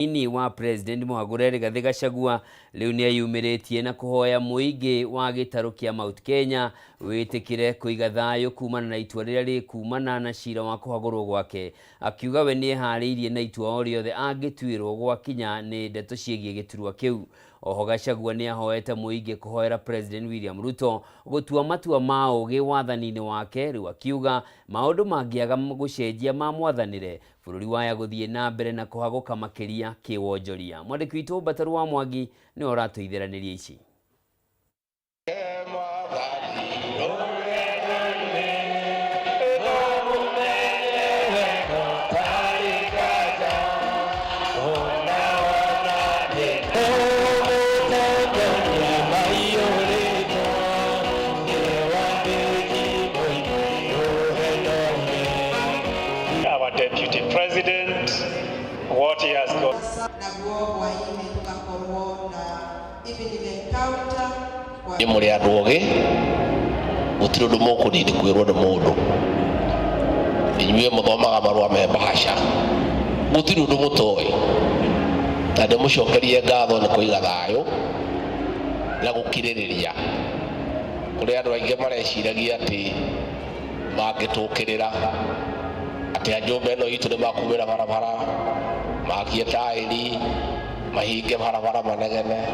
Mũnini wa President Mũhagũre Rigathĩ Gachagua rĩu nĩeyumĩrĩtie na kũhoya mũingĩ wa gĩtarũ kĩa Mount Kenya wĩtĩkĩre kũiga thayũ kumana na itua rĩrĩa rĩkumana na cira wa kũhagũrwo gwake, akiuga we nĩeharĩirie na itua o rĩothe angĩtuĩrwo gwakinya nĩ ndeto ciĩgiĩ gĩturwa kĩu. Oho Gachagua nĩahoete mũingĩ kũhoera President William Ruto gũtua matua ma ũgĩ wathani-inĩ wake rĩu, akiuga maũndũ mangĩaga gũcenjia ma mwathanĩre bũrũri waya gũthiĩ na mbere na kũhagũka makĩria kĩwonjoria. Mwandĩki witũ Mbataru wa Mwangi nĩwe ũratũitheranĩria ici. Our deputy president, what he has got. Naguo hwaĩ-inĩ tũgakorwo na evening encounter kwa Nĩ mũrĩ andũ ogĩ, gũtirĩ ũndũ mũkũnini kwĩrwo nĩ mũndũ. Inyuĩ mũthomaga marũa me mbahaca, gũtirĩ ũndũ mũtoĩ. Na ndĩmũcokerie ngatho nĩ kũiga thayũ na gũkirĩrĩria. Kũrĩ andũ aingĩ mareciragia atĩ mangĩtũkĩrĩra atĩ a nyũmba ĩno itũ nĩ makumĩra barabara, makie taĩri, mahinge barabara, manegene.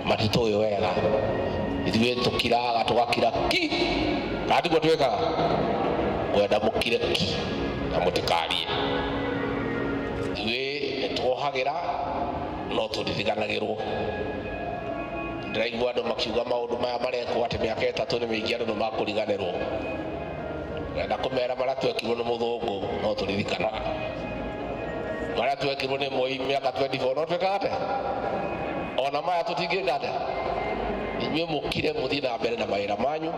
Matitũĩ wega. Ithuĩ tũkiraga, tũgakira ki, kana tiguo twĩkaga? Ngwenda mũkire ki na mũtikarie. Ithuĩ nĩ tuohagĩra no tũtiriganagĩrwo. Ndĩraigua andũ makiuga maũndũ maya marekwo atĩ mĩaka 3 nĩ mĩingĩ, andũ nĩ makũriganĩrwo. Ngwenda kũmera marĩa twekirwo nĩ mũthũngũ no tũririkanaga, marĩa twekirwo nĩ Moi mĩaka 24 no twĩkaga atĩa? Ona maya tũtingĩka atĩa? Inyuĩ mũkire, mũthiĩ na mbere na mawĩra manyu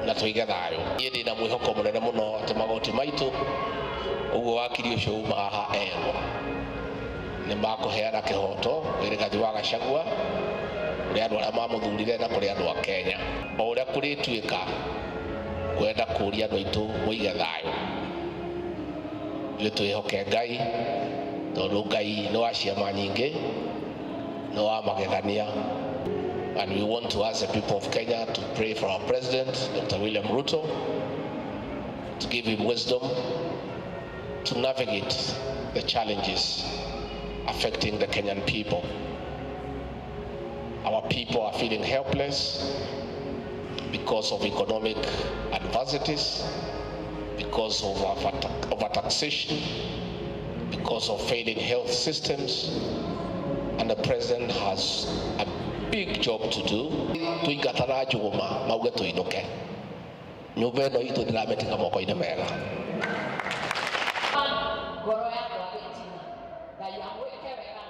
na tũige thayũ. Niĩ ndĩna mwĩhoko mũnene mũno atĩ magoti maitũ, ũguo wakiri ũcio uma haha erwo, nĩ makũheana kĩhoto kwĩ Rigathi wa Gachagua, kũrĩ andũ arĩa mamũthurire na kũrĩ andũ a Kenya. O ũrĩa kũrĩtuĩka, kwenda kũria andũ aitũ mũige thayũ. Ithuĩ twĩhoke Ngai, tondũ Ngai nĩ wa ciama nyingĩ, nĩ wa magegania. And we want to ask the people of Kenya to pray for our president, Dr. William Ruto, to give him wisdom to navigate the challenges affecting the Kenyan people. Our people are feeling helpless because of economic adversities, because of overtaxation, because of failing health systems, and the president has a big job to do. Tuingatana njũgũma mauge tũinũke. Nyũmba ĩno itũ ndĩramĩtiga moko-inĩ mega. Ngoro yakwa ĩtina Ngai amwĩke wega.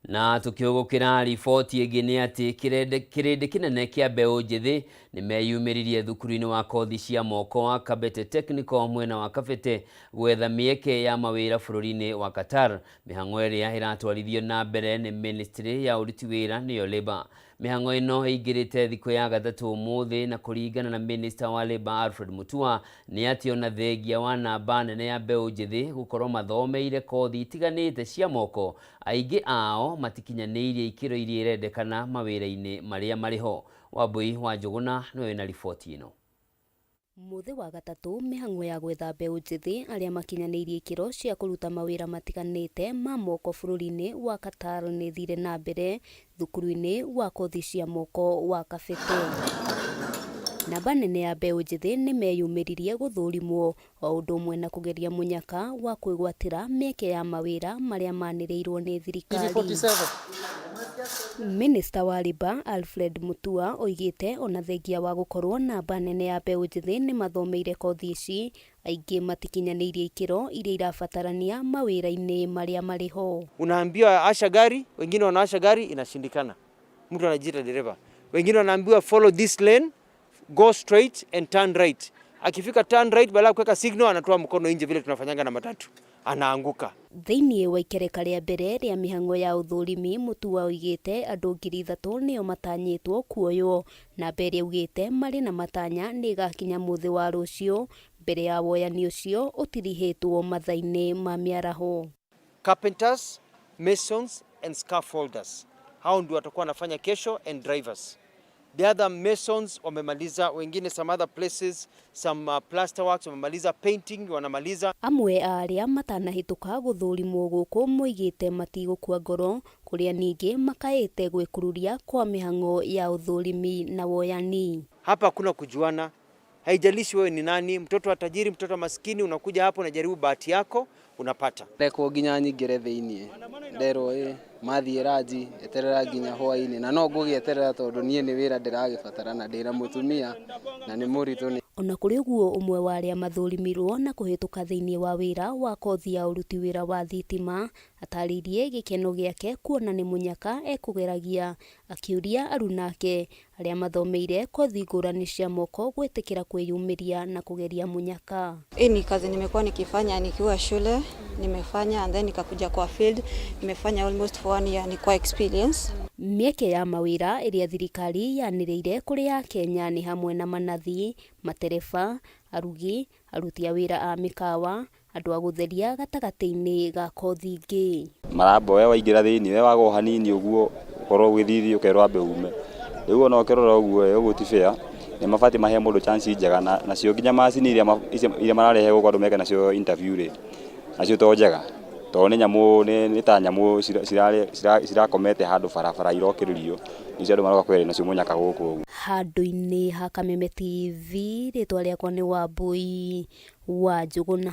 Na tukiũgũkĩra riboti ĩngĩ nĩ atĩ kĩrĩndĩ kĩnene kĩa mbeũ njĩthĩ nĩ meyumĩririe thukuru-inĩ wa kothi cia moko wa Kabete Technical mwena wa Kabete gwetha mĩeke ya mawĩra bũrũri-inĩ wa Qatar. Mĩhang'o ĩrĩa ĩratwarithio na mbere nĩ ministry ya ũruti wĩra, nĩyo Labour. Mĩhang'o ĩno ĩingĩrĩte thikũ ya gatatũ ũmũthĩ, na kũringana na Minister wa Labour Alfred Mutua nĩ atĩ ona thengia wa namba nene ya mbeũ njĩthĩ gũkorwo mathomeire kothi itiganĩte cia moko, aingĩ ao matikinyanĩirie ikĩro iria irendekana mawĩra-inĩ marĩa marĩ ho. Wambui wa Njũgũna nĩwe wĩna riboti ĩno. Mũthĩ wa gatatũ, mĩhang'o ya gwetha mbeũ njĩthĩ arĩa makinyanĩirie ikĩro cia kũruta mawĩra matiganĩte ma moko bũrũri-inĩ wa Qatar nĩ ĩthire na mbere thukuru-inĩ wa kothi cia moko wa Kabete. Namba nene ya mbeũ njĩthĩ nĩ meyumĩririe gũthũrimwo o ũndũ ũmwe na kũgeria mũnyaka wa kwĩgwatĩra mĩeke ya mawĩra marĩa manĩrĩirwo nĩ thirikari. Minista wa Labour Alfred Mutua oigĩte ona thengia wa gũkorwo namba nene ya mbeũ njĩthĩ nĩ mathomeire kothi ici, aingĩ matikinyanĩirie ikĩro iria irabatarania mawĩra-inĩ marĩa marĩ ho. Unaambiwa asha gari, wengine wanawasha gari inashindikana, mtu anajiita dereva. Wengine wanaambiwa follow this lane, go straight and turn right. Akifika turn right, badala ya kuweka signal anatoa mkono nje vile tunafanyanga na matatu, anaanguka. Thĩinĩ wa ikereka rĩa mbere rĩa mĩhang'o ya ũthũrimi, Mutua oigĩte andũ 3,000 nĩo matanyĩtwo kuoywo. Namba ĩrĩa augĩte marĩ na matanya nĩ ĩgakinya mũthĩ wa rũciũ. Mbere ya woyani ũcio ũtirihĩtwo mathaa-inĩ ma mĩaraho. Carpenters, masons and scaffolders. Hao ndio watakuwa wanafanya kesho and drivers. The other masons wamemaliza, wengine some other places, some plaster works wamemaliza, painting wanamaliza. Amwe a arĩa matanahĩtũka gũthũrimwo gũkũ moigĩte matigũkua ngoro kũrĩa ningĩ makaĩte gwĩkururia kwa mĩhang'o ya ũthũrimi na woyani. Hapa hakuna kujuana, haijalishi wewe ni nani, mtoto wa tajiri, mtoto wa maskini, unakuja hapo unajaribu bahati yako unapata. Rekwo nginya nyingĩre thĩiniĩ nderwo ĩ mathiĩ ranji eterera nginya hwainĩ na no ngũgĩeterera tondũ niĩ nĩ wĩra ndĩragĩbatara na ndĩna mũtumia na nĩ mũritũ. Ona kũrĩ ũguo ũmwe wa arĩa mathũrimirwo na kũhĩtũka thĩinĩ wa wĩra wa kothi ya ũruti wĩra wa thitima atarĩirie gĩkeno gĩake kuona nĩ mũnyaka ekũgeragia akĩũria arunake arĩa mathomeire kothi ngũrani cia moko gwĩtĩkĩra kwĩyumĩria na kũgeria mũnyaka. Hii ni kazi nimekuwa nikifanya nikiwa shule, nimefanya and then nikakuja kwa field, nimefanya almost for one year, ni kwa experience. Mĩeke ya mawĩra ĩrĩa thirikari yanĩrĩire kũrĩ Akenya nĩ hamwe na manathi, matereba, arugi, aruti a wĩra a mĩkawa, andũ a gũtheria gatagatĩ-inĩ ga kothi ingĩ. Maramba we waingĩra thĩinĩ we wagwo hanini ũguo ũkorwo ũgĩthithi ũkerwo ambe ume rĩu ona ũkĩrora ũguo ũguo ti fair nĩ mabatiĩ mahe mũndũ chance njega nacio nginya macini iria mararehe gũkũ andũ meke nacio interview rĩ nacio to njega tondũ nĩ nyamũ nĩ ta nyamũ cirakomete handũ barabara irokĩrĩrio nĩcio andũ maroka kweria nacio mũnyaka gũkũ ũguo. Handũ-inĩ ha Kameme TV rĩtwa rĩakwa nĩ Wambui wa Njũgũna.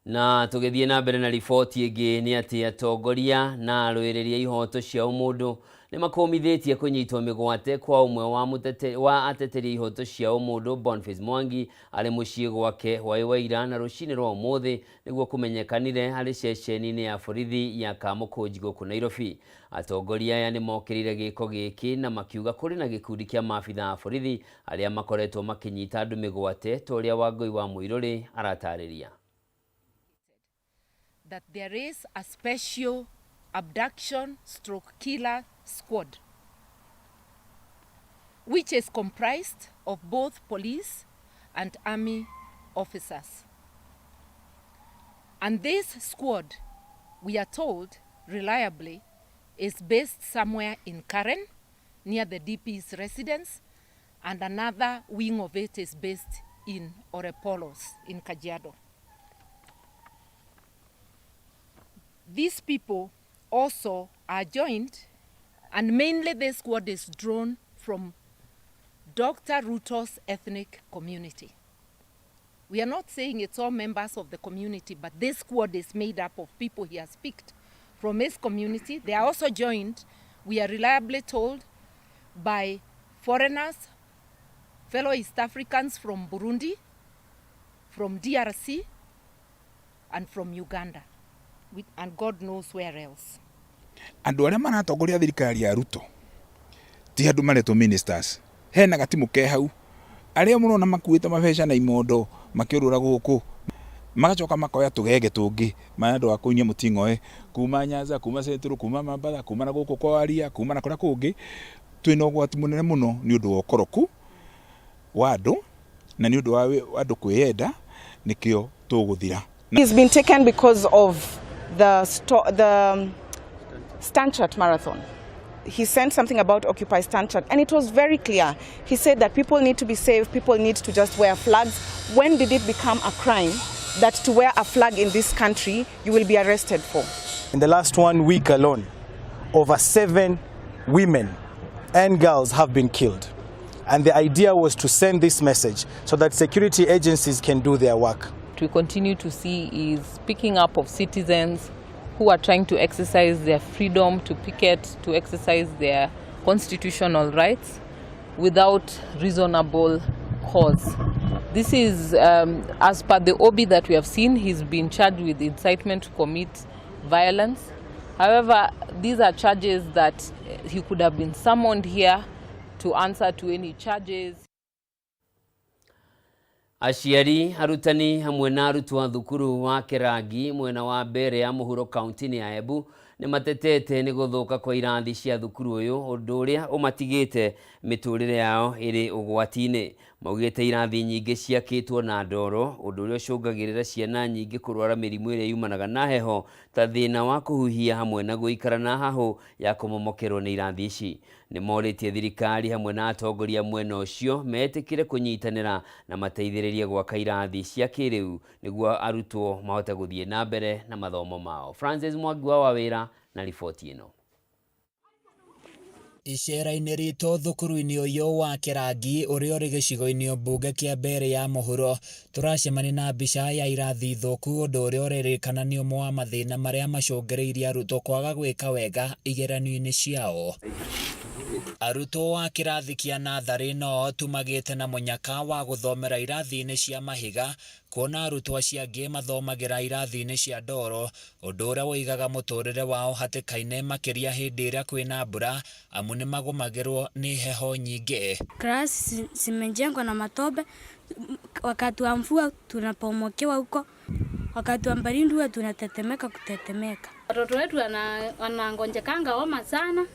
Na tũgĩthiĩ na mbere na riboti ĩngĩ nĩ atĩ atongoria na arũĩrĩri a ihoto cia ũmũndũ nĩ makũmithĩtie kũnyitwo mĩgwate kwa ũmwe wa ateteri ihoto cia ũmũndũ Boniface Mwangi arĩ mũciĩ gwake hwaĩ wa ira na rũcinĩ rwa ũmũthĩ nĩguo kũmenyekanire harĩ ceceni-inĩ ya borithi ya Kamũkũnji gũkũ Nairobi. Atongoria aya nĩ mokĩrĩire gĩko gĩkĩ na makiuga kũrĩ na gĩkundi kĩa maabitha a borithi arĩa makoretwo makĩnyita andũ mĩgwate ta ũrĩa Wangũi wa Mũirũrĩ aratarĩria. That there is a special abduction stroke killer squad, which is comprised of both police and army officers. And this squad, we are told reliably, is based somewhere in Karen, near the DP's residence, and another wing of it is based in Orepolos, in Kajiado. These people also are joined, and mainly this squad is drawn from Dr. Ruto's ethnic community. We are not saying it's all members of the community, but this squad is made up of people he has picked from his community. They are also joined, we are reliably told, by foreigners, fellow East Africans from Burundi, from DRC, and from Uganda. And God knows where else. Andũ arĩa maratongoria thirikari ya Ruto ti andũ maretwo ministers hena gatimu ke hau arĩa mũrona makuĩte mabeca na imondo makĩũrũra gũkũ magacoka makoya tũgege tũngĩ ma andũ a kũinia mũting'oe kuma Nyanza kuma Central kuma Mambatha kuma na gũkũ kwa Waria kuma na kũrĩa kũngĩ twĩna ũgwati mũnene mũno nĩ ũndũ wa ũkoroku wa andũ na nĩ ũndũ wa andũ kwĩyenda nĩkĩo tũgũthira. He's been taken because of the Stanchart Marathon. He sent something about Occupy Stanchart, and it was very clear. He said that people need to be safe, people need to just wear flags. When did it become a crime that to wear a flag in this country you will be arrested for? In the last 1 week alone, over 7 women and girls have been killed. And the idea was to send this message so that security agencies can do their work. What we continue to see is picking up of citizens who are trying to exercise their freedom to picket, to exercise their constitutional rights without reasonable cause. This is, as per the OB that we have seen, he's been charged with incitement to commit violence. However, these are charges that he could have been summoned here to answer to any charges. Aciari, arutani hamwe na arutwo a thukuru wa Kĩrangi mwena wa Mbere ya mũhuro kaunti-inĩ ya Embu nĩ matetete nĩ gũthũka kwa irathi cia thukuru ũyũ ũndũ ũrĩa ũmatigĩte mĩtũrĩre yao ĩrĩ ũgwati-inĩ. Maugĩte irathi nyingĩ ciakĩtwo na ndoro, ũndũ ũrĩa ũcũngagĩrĩra ciana nyingĩ kũrwara mĩrimũ ĩrĩa yumanaga na heho ta thĩna wa kũhuhia hamwe na gũikara na hahũ ya kũmomokerwo nĩ irathi ici. Nĩ morĩtie thirikari hamwe na atongoria mwena ũcio metĩkĩre kũnyitanĩra na mateithĩrĩrie gwaka irathi cia kĩrĩu nĩguo arutwo mahote gũthiĩ na mbere na mathomo mao. Francis Mwangi wa Wawĩra na riboti ĩno. Icera-inĩ ritũ thukuru-inĩ ũyũ wa Kĩrangi ũrĩa ũrĩ gĩcigo-inĩ mbunge kĩa Mbeere ya mũhuro tũracemania na mbica ya irathi thũku ũndũ ũrĩa ũrerĩkana nĩ ũmwe wa mathĩna marĩa macũngĩrĩirie arutwo kwaga gwĩka wega igeranio-inĩ ciao. Arutwo a kĩrathi kĩa natharĩ no tu magĩte na mũnyaka wa gũthomera irathi-inĩ cia mahiga kuona arutwo acio angĩ mathomagĩra irathi-inĩ cia ndoro ũndũ ũrĩa ũigaga mũtũrĩre wao hatĩka-inĩ makĩria hĩndĩ ĩrĩa kwĩna mbura amu nĩ magũmagĩrwo nĩ heho nyingĩ. Class zimejengwa na matope. Wakati wa mvua tunapomokewa huko, wakati wa baridi huwa tunatetemeka kutetemeka. Watoto wetu wanagonjekanga homa sana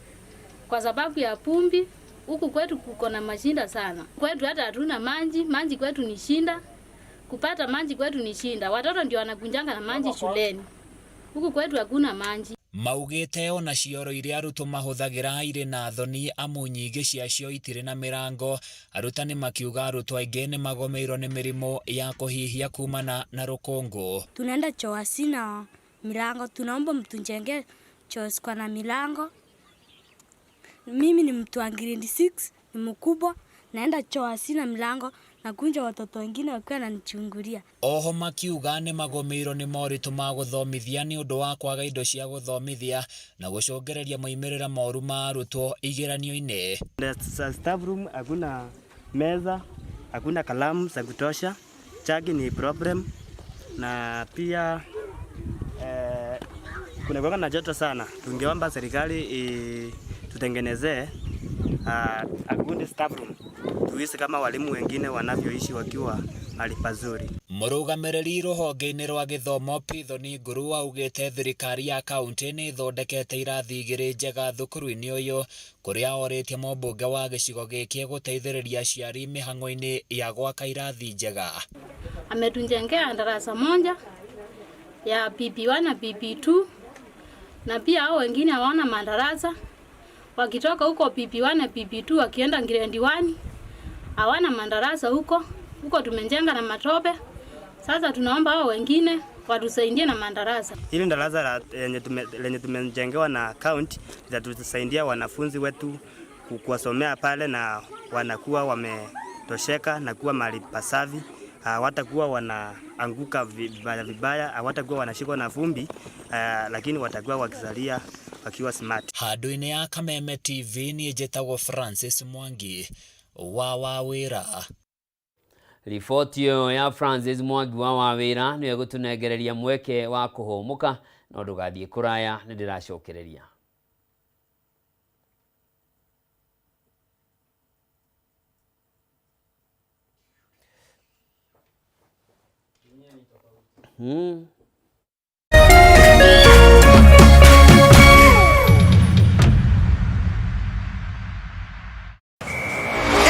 kwa sababu ya pumbi. Huku kwetu kuko na mashinda sana. Kwetu hata hatuna maji, maji kwetu ni shinda. Kupata maji kwetu ni shinda. Watoto ndio wanakunjanga na maji shuleni. Huku kwetu hakuna maji. Maugĩte ona cioro iria arutwo mahũthagĩra irĩ na thoni amu nyingĩ ciacio itirĩ na mĩrango. Arutani makiuga arutwo aingĩ nĩ magomeirwo nĩ mĩrimũ ya kũhihia kumana na rũkũngũ. Tunaenda choo hasina milango, tunaomba mtujengee choo ziko na milango. Mimi ni mtu wa grade 6, ni mkubwa, naenda choo hasina milango, nakunja watoto wengine wakiwa wananichungulia. Oho makiuga nĩ magũmĩirwo nĩ moritũ ma gũthomithia nĩ ũndũ wa kwaga indo cia gũthomithia na gũcũngĩrĩria moimĩrĩra moru ma arutwo igeranio-inĩ. Staff room hakuna meza, hakuna kalamu za kutosha, chaki ni problem, na pia kuna kuwa na joto sana. Tungeomba serikali tutengenezee a good staff room tuishi kama walimu wengine wanavyoishi wakiwa mahali pazuri. Mũrũgamĩrĩri rũhonge-inĩ rwa gĩthomo Pithoni Nguru augĩte thirikari ya kaunti nĩ ĩthondekete irathi igĩrĩ njega thukuru-inĩ ũyũ kũrĩa orĩtie mũmbunge wa gĩcigo gĩkĩ gũteithĩrĩria aciari mĩhang'o-inĩ ya gwaka irathi njega. Ametujengea darasa moja ya PP1 na PP2 na pia hao wengine hawana madarasa. Wakitoka huko PP1 na PP2 wakienda grade 1 hawana madarasa huko. Huko tumejenga na matope. Sasa tunaomba hao wengine watusaidie na madarasa. Hili darasa lenye tumejengewa na county litatusaidia wanafunzi wetu kuwasomea pale na wanakuwa wametosheka na kuwa mahali pasafi. Hawatakuwa wanaanguka vibaya vibaya, hawatakuwa wanashikwa na vumbi, lakini watakuwa wakisalia wakiwa smart. Handũ-inĩ ya Kameme TV niĩ njĩtagwo Francis Mwangi wa Wawĩra. Riboti ĩyo ya Francis Mwangi wa Wawĩra nĩyo ĩgũtũnengereria mweke wa kũhũmũka, no ndũgathiĩ kũraya, nĩ ndĩracokereria.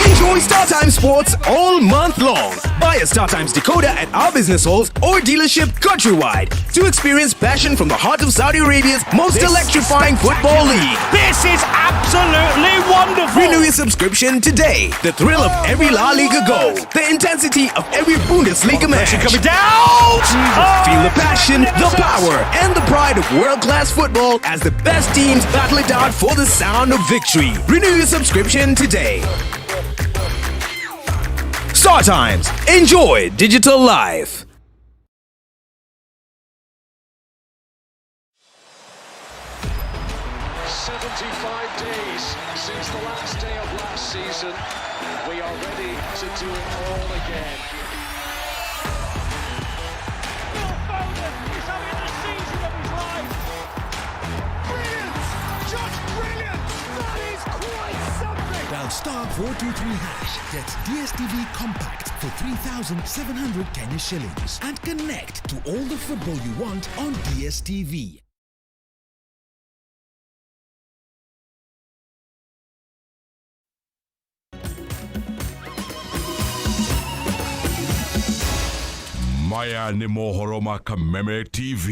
Enjoy StarTimes Sports all month long. Buy a StarTimes decoder at our business halls or dealership countrywide to experience passion from the heart of Saudi Arabia's most electrifying football league. This is absolutely wonderful. Renew your subscription today. The thrill of every La Liga goal, the intensity of every Bundesliga match. Coming down. Feel the passion, the power, and the pride of world-class football as the best teams battle it out for the sound of victory. Renew your subscription today. StarTimes. Enjoy digital life. 75 days since the last day of last season. We are ready to do it all again. Phil Foden is having the season of his life. Brilliant! Just brilliant! That is quite something! Dial star 423 hash, get DSTV Compact for 3,700 Kenya shillings and connect to all the football you want on DSTV. Maya nĩ mohoro ma Kameme TV.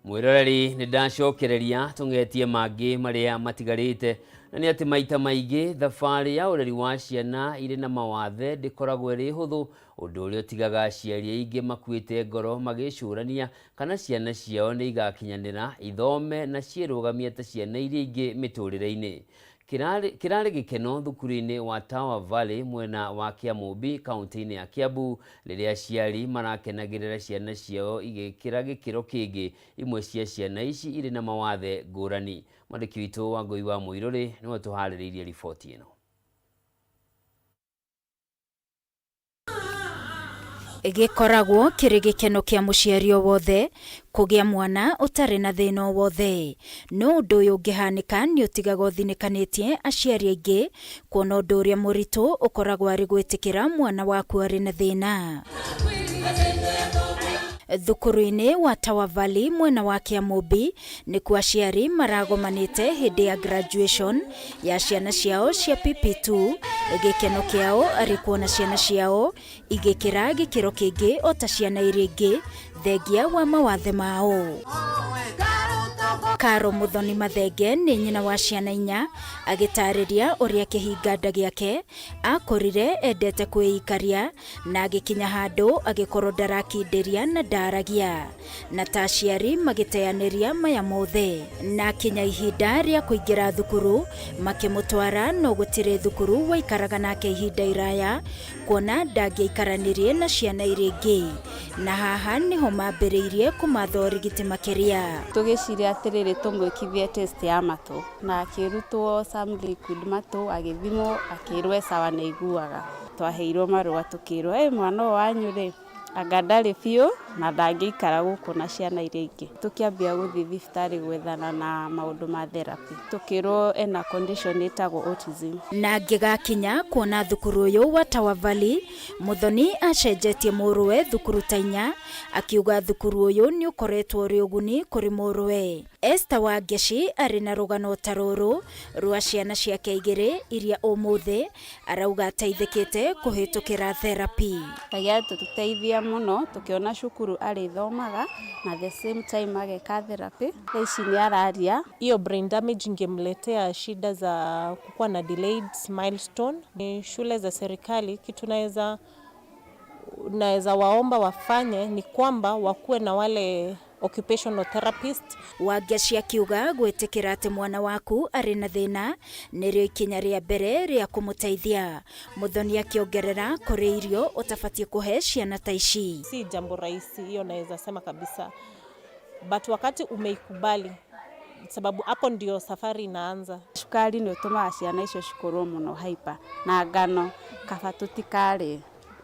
Mwĩroreri, nĩ ndacokereria tũng'etie mangĩ marĩa matigarĩte, na nĩ atĩ maita maingĩ thabarĩ ya ũreri wa ciana irĩ na mawathe ndĩkoragwo ĩrĩ hũthũ, ũndũ ũrĩa ũtigaga aciari aingĩ makuĩte ngoro magĩcũrania kana ciana ciao nĩ igakinyanĩra ithome na ciĩrũgamie ta ciana iria ingĩ mĩtũrĩre-inĩ. Kĩrarĩ gĩkeno thukuru-inĩ wa Tower Valley mwena wa Kĩamũmbi kaunti-inĩ ya Kiambu rĩrĩa aciari marakenagĩrĩra ciana ciao igĩkĩra gĩkĩro kĩngĩ, imwe cia ciana ici irĩ na mawathe ngũrani. Mwandĩki witũ Wangũi wa Mũirũrĩ nĩwe ũtũharĩrĩirie riboti ĩno. Gĩkoragwo kĩrĩ gĩkeno kĩa mũciari o wothe kũgĩa mwana ũtarĩ na thĩna o wothe. No ũndũ ũyũ ũngĩhanĩka nĩ ũtigaga ũthinĩkanĩtie aciari aingĩ kuona ũndũ ũrĩa mũritũ ũkoragwo arĩ gwĩtĩkĩra mwana waku arĩ na thĩna. Thukuru-inĩ wa Tower Valley mwena wa Kĩamũmbi nĩkuo aciari maragomanĩte hĩndĩ ya graduation ya ciana ciao cia PP2, gĩkeno kĩao arĩ kuona ciana ciao igĩkĩra gĩkĩro kĩngĩ o ta ciana iria ingĩ thengia wa mawathe mao. Karo Muthoni Mathenge nĩ nyina wa ciana inya, agĩtarĩria ũrĩa kĩhinga nda gĩake akũrire endete kwĩikaria na agĩkinya handũ agĩkorwo ndarakindĩria na ndaragia, na ta aciari magĩteanĩria maya mothe, na akinya ihinda rĩa kũingĩra thukuru makĩmũtwara, no gũtirĩ thukuru waikaraga nake ihinda iraya kuona ndangĩaikaranirie na ciana iria ingĩ, na haha nĩho mambĩrĩirie kũmatha ũrigiti makĩria. Tũgĩciria atĩrĩrĩ, tũmwĩkithie test ya matũ, na akĩrutwo some liquid matũ, agĩthimwo, akĩrwo e sawa, nĩ aiguaga. Twaheirwo marũa tũkĩrwo, ĩ mwana ũyũ wanyu rĩ, anga ndarĩ biũ na ndangĩikara gũkũ na ciana iria ingĩ. Tũkĩambia gũthiĩ thibitarĩ gwethana na maũndũ ma therapy, tũkĩrwo ena condition ĩtagwo autism. Na ngĩgakinya kuona thukuru ũyũ wa Tower Valley, Muthoni acenjetie mũrũwe thukuru ta inya, akiuga thukuru ũyũ nĩ ũkoretwo ũrĩ ũguni kũrĩ mũrũwe. Esther Wangeci arĩ na rũgano ta rũrũ rwa ciana ciake igĩrĩ iria ũmũthĩ arauga ateithĩkĩte kũhĩtũkĩra therapy. Ngai atũteithia mũno tũkĩona cukuru arĩthomaga na the same time ageka therapy. Thaa ici nĩ araria. Hiyo brain damage ingemletea shida za kukuwa na delayed milestone. Ni shule za serikali, kitu naweza waomba wafanye ni kwamba wakuwe na wale occupational therapist. Wangeci akiuga gwĩtĩkĩra atĩ mwana waku arĩ na thĩna nĩrĩo ikinya rĩa mbere rĩa kũmũteithia. Muthoni akĩongerera kũrĩ irio ũtabatiĩ kũhe ciana ta ici. Si jambo rahisi, hiyo naweza sema kabisa, but wakati umeikubali, sababu hapo ndio safari inaanza. Cukari nĩ ũtũmaga ciana icio cikorwo mũno hyper, na ngano kaba tũtikarĩe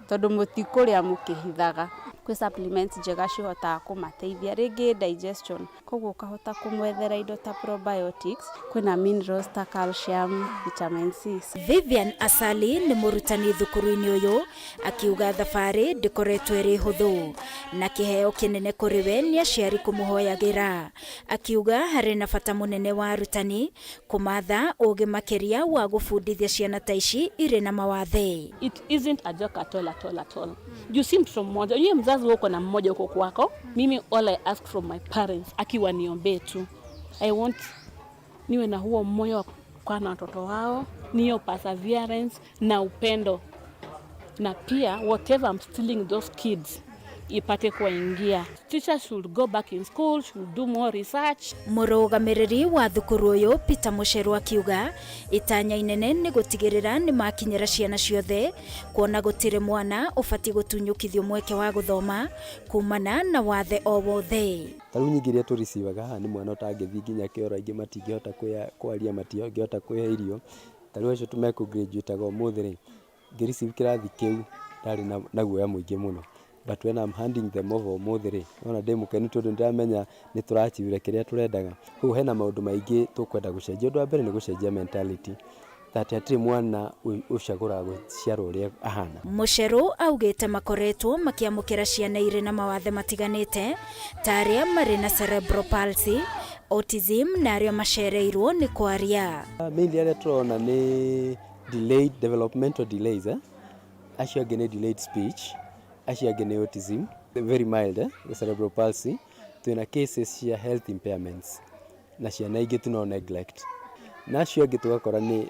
tondũ mũtikũrĩa mũkĩhithaga. Kwĩ supplements njega cihotaga kũmateithia rĩngĩ digestion, koguo ũkahota kũmwethera indo ta probiotics, kwĩna minerals ta calcium, vitamin C. Vivian Asali nĩ mũrutani thukuru-inĩ ũyũ, akiuga thabarĩ ndĩkoretwo ĩrĩ hũthũ na kĩheo kĩnene kũrĩ we nĩ aciari kũmũhoyagĩra. Akiuga harĩ na bata mũnene wa arutani kũmatha ũgĩ makĩria wa gũbundithia ciana ta ici irĩ na mawathe. It isn't a joke at all, at all, at all. You see mtoto mmoja, yeye mzazi wako na mmoja huko kwako. Mimi all I ask from my parents, akiwa niombee tu. I want niwe na huo moyo wa kukaa na watoto wao, niyo perseverance na upendo. Na pia whatever I'm stealing those kids ipate kuwaingia. Teachers should go back in school, should do more research. Mũrũgamĩrĩri wa thukuru ũyũ Peter Mũcheru akiuga itanya inene nĩ gũtigĩrĩra nĩ makinyĩra ciana ciothe, kuona gũtirĩ mwana ũbatiĩ gũtunyũkithio mweke wa gũthoma kumana na wathe o wothe. Ta rĩu nyingĩ iria tũricivaga haha nĩ mwana ũtangĩthiĩ nginya kĩoro, aingĩ matingĩhota kwaria, matingĩhota kwĩhe irio. Ta rĩu acio mekũ-graduate-aga ũmũthĩ rĩ, ngĩ-receive kĩrathi kĩu ndarĩ na guoya mũingĩ mũno. But when I'm handing them over ũmũthĩ rĩ, nona ndĩ mũkenu tondũ nĩndĩramenya nĩ tũrachieve kĩrĩa tũrendaga. Koguo hena maũndũ maingĩ tũkwenda gũcenjia. Ũndũ wa mbere nĩ gũcenjia mentality that hatirĩ mwana ũcagũraga gũciarwo ũrĩa ahana. Mũcheru augĩte makoretwo makĩamũkĩra ciana irĩ na mawathe matiganĩte ta arĩa marĩ na cerebral palsy, autism na arĩa macereirwo nĩ kwaria. Mainly arĩa tũrona nĩ delayed developmental delays, Acio angĩ nĩ delayed speech, acio angĩ nĩ autism very mild, cerebral palsy. Twĩna cases cia health impairments na ciana ingĩ tu no neglect, na acio angĩ tũgakora nĩ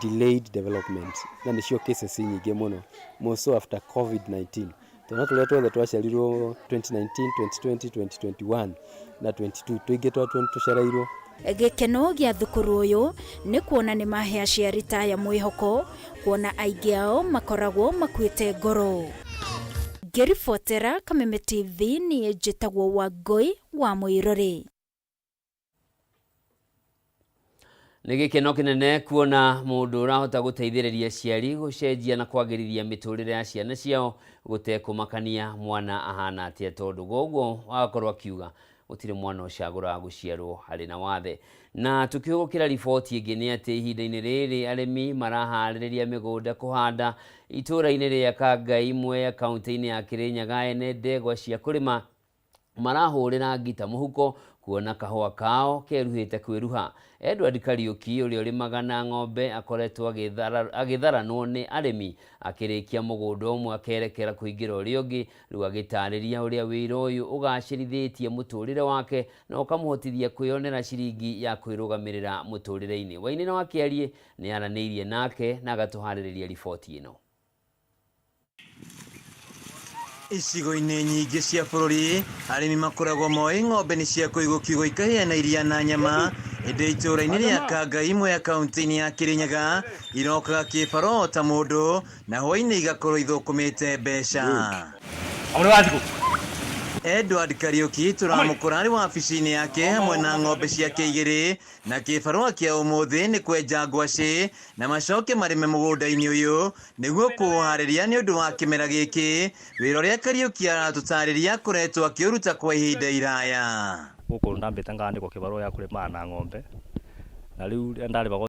delayed development, na nĩcio cases nyingĩ mũno, more so after COVID-19. Twana tũrĩa tuothe twaciarirwo 2019, 2020, 2021 na 22, tũingĩ twatuo nĩ tũcereirwo. Gĩkeno gĩa thukuru ũyũ nĩ kuona nĩ mahe aciari ta aya mwĩhoko, kuona aingĩ ao makoragwo makuĩte ngoro. Ngĩribotera Kameme TV, niĩ njĩtagwo Wangũi wa Mũirũrĩ. Nĩ gĩkeno kĩnene kuona mũndũ ũrahota gũteithĩrĩria aciari gũcenjia na kwagĩrithia mĩtũrĩre ya ciana ciao gũtekũmakania mwana ahana atĩa, tondũ goguo agakorwo akiuga gũtirĩ mwana ũcagũraga gũciarwo arĩ na wathe. Na tukĩhũgũkĩra riboti ĩngĩ nĩ atĩ ihinda-inĩ rĩrĩ arĩmi maraharĩrĩria mĩgũnda kũhanda itũũra-inĩ rĩa Kangai Mwea kaunti-inĩ ya Kĩrĩnyaga. Ene ndegwa cia kũrĩma marahũrĩra ngita mũhuko kuona kahũa kao keruhĩte kwĩruha. Edward Kariuki ũrĩa ũrĩmaga na ng'ombe akoretwo agĩtharanwo nĩ arĩmi, akĩrĩkia mũgũnda ũmwe akerekera kũingĩra ũrĩa ũngĩ, rĩu agĩtarĩria ũrĩa wĩra ũyũ ũgacĩrithĩtie mũtũrĩre wake na ũkamũhotithia kwĩyonera ciringi ya kwĩrũgamĩrĩra mũtũrĩre-inĩ. Wainĩ wa Kĩariĩ nĩ aranĩirie nake na agatũharĩrĩria riboti ĩno. Icigo-inĩ nyingĩ cia bũrũri arĩmi makoragwo moĩ ng'ombe nĩ cia kũigwo kiugũ ikaheana iria na nyama, ĩndĩ itũũra-inĩ rĩa Kangai Mwea kaunti-inĩ ya Kĩrĩnyaga irokaga kĩbaro ta mũndũ na hwaĩ-inĩ igakorwo ithũkũmĩte mbeca. Edward Kariuki tũramũkora arĩ wabici-inĩ yake hamwe na ng'ombe ciake igĩrĩ, na kĩbarũa kĩa ũmũthĩ nĩ kwenja ngwacĩ na macoke marĩme mũgũnda-inĩ ũyũ nĩguo kũũharĩria nĩ ũndũ wa kĩmera gĩkĩ. Wĩra ũrĩa Kariuki aratũtarĩria akoretwo akĩũruta kwa ihinda iraya. Gũkũ ndambĩte ngandĩkwo kĩbarũa gĩa kũrĩmaga na ng'ombe, na rĩu ndarĩmagwo